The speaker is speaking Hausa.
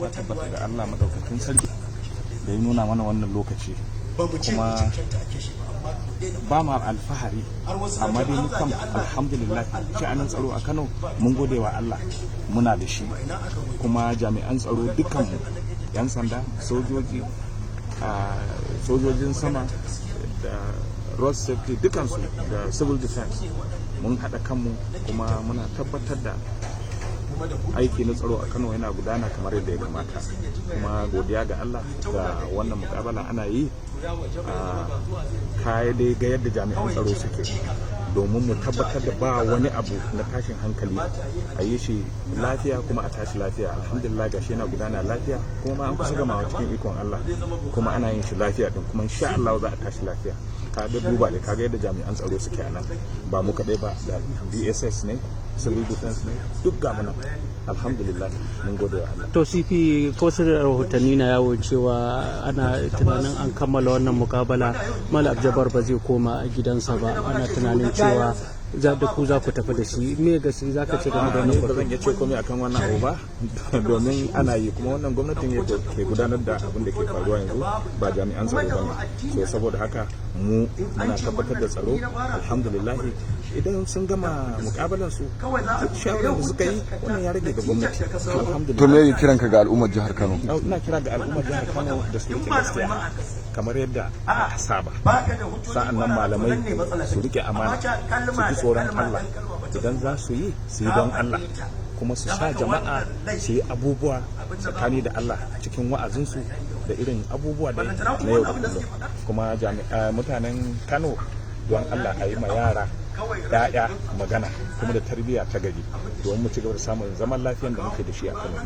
Ta tabbata ga Allah madaukakin sarki da ya nuna mana wannan lokaci. Kuma ba ma alfahari, amma dai mu kam alhamdulillah, sha'anin tsaro a Kano, mun gode wa Allah muna da shi. Kuma jami'an tsaro dukkanmu, 'yan sanda, sojoji, sojojin sama da road safety, dukansu da civil defense, mun haɗa kanmu kuma muna tabbatar da aiki na tsaro a Kano yana gudana kamar yadda ya kamata. Kuma godiya ga Allah ga wannan mukabala ana yi a kaya dai ga yadda jami'an tsaro suke, domin mu tabbatar da ba wani abu na tashin hankali, a yi shi lafiya kuma a tashi lafiya. Alhamdulillah, gashi yana gudana lafiya, kuma ma an kusa gamawa cikin ikon Allah, kuma ana yin shi lafiya din, kuma insha Allah za a tashi lafiya. Ka ga, duba da kaga yadda jami'an tsaro suke a nan, ba mu kaɗai ba, da DSS ne, civil defense ne, duk ga mu nan. Alhamdulillah, mun gode wa Allah. To CP, ko su rahotanni na yawo cewa ana tunanin an kammala wannan mukabala, Malam Abduljabar ba zai koma gidansa ba, ana tunanin cewa za da ku za ku tafi da shi. Me gaske za ka ce game da wannan? Ba zan iya ce komai akan wannan abu ba, domin ana yi, kuma wannan gwamnatin ne ke gudanar da abin da ke faruwa yanzu, ba jami'an tsaro ba ne. So saboda haka mu muna tabbatar da tsaro, alhamdulillah. Idan sun gama mukabalan su, shawarar da suka yi, wannan ya rage ga gwamnati, alhamdulillah. To, me kiranka ga al'ummar jihar Kano? Ina kira ga al'ummar jihar Kano da su rike gaskiya kamar yadda aka saba. Sa'an nan malamai su rike amana, su ji tsoron Allah. Idan za su yi, su yi don Allah, kuma su sa jama'a su yi abubuwa tsakani da Allah cikin wa'azinsu da irin abubuwa da na yau da kullum. Kuma mutanen Kano, don Allah a yi ma yara, ya'ya magana kuma da tarbiyya ta gari, domin mu ci gaba da samun zaman lafiyan da muke da shi a Kano.